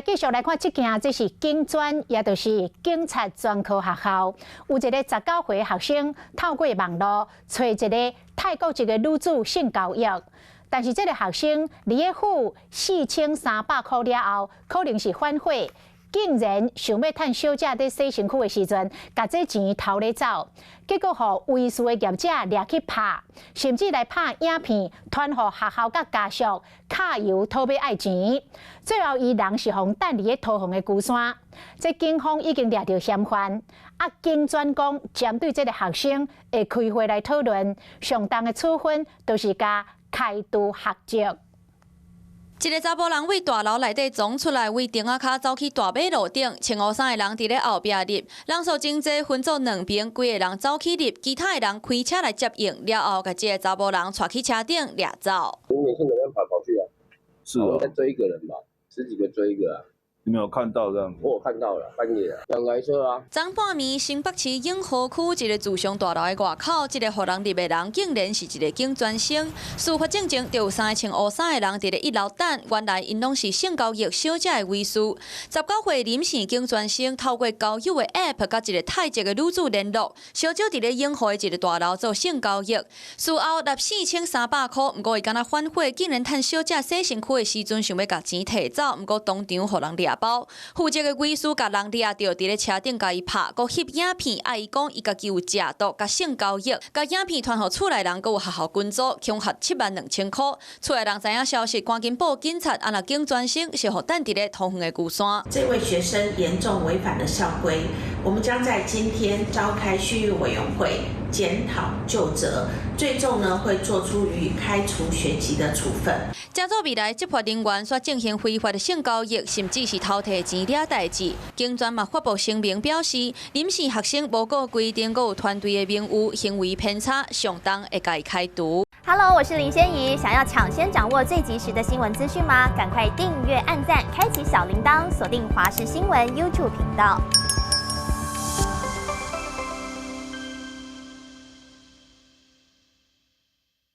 繼續來看這件，這是警專，也就是警察專科學校，有一个19歲學生透過網路揣一个泰國籍的女子性交易，但是這个學生佇咧付4300箍了後，可能是反悔，竟然想欲趁小姐佇洗身軀的時陣，共這錢偷咧走，結果予違事的業者掠去拍，甚至來拍影片，傳予學校佮家屬，敲郵討欲愛錢。最後，伊人是予人等佇咧桃園的龜山，這警方已經掠著嫌犯。啊，警專講針對這个學生會開會來討論，上重的處分就是共開除學籍。一个查埔人對大樓內底衝出來，對燈仔跤走去大馬路頂，穿烏衫的人佇咧後壁入，人數真濟，分做兩邊，幾个人走去入，其他的人開車來接應，了後共這个查埔人帶去車頂掠走。年輕人跑來跑去啊，是哦，在追一個人吧，十幾個追一個啊。你沒有看到這樣子？我有看到了，半夜兩台車啊。昨半暝，新北市永和區一个住商大樓的外口，這个予人入的人竟然是一个警專生。事發進前，就有三个穿烏衫的人佇咧一樓等，原來𪜶攏是性交易小姐的維事。19歲林姓警專生透過交友的 App，佮一个泰籍的女子聯絡，相招佇咧永和的一个大樓做性交易。事後納4300箍，毋過伊敢若反悔，竟然趁小姐洗身軀的時陣，想欲共錢提走，毋過當場予人掠包，負責的維事共人掠著，佇咧車頂共伊拍，閣翕影片，啊伊講伊家己有食毒佮性交易，共影片傳予厝內人，閣有學校群組，恐嚇7萬2千箍。厝內人知影消息，趕緊報警察，啊若警專生是予等佇咧桃園的龜山。這位學生嚴重違反了校規，我們將在今天召開訓育委員會檢討究責，最終呢會做出予以開除學籍的處分。這組未來執法人員煞進行非法的性交易，甚至是偷提錢掠代誌。警專嘛發布聲明表示，林姓學生無顧規定，閣有團隊的名譽，行為偏差，上當會共伊開除。 Hello，我是林仙怡，想要搶先掌握最及時的新聞資訊嗎？趕快訂閱、按讚、開啟小鈴鐺，鎖定華視新聞 YouTube 頻道。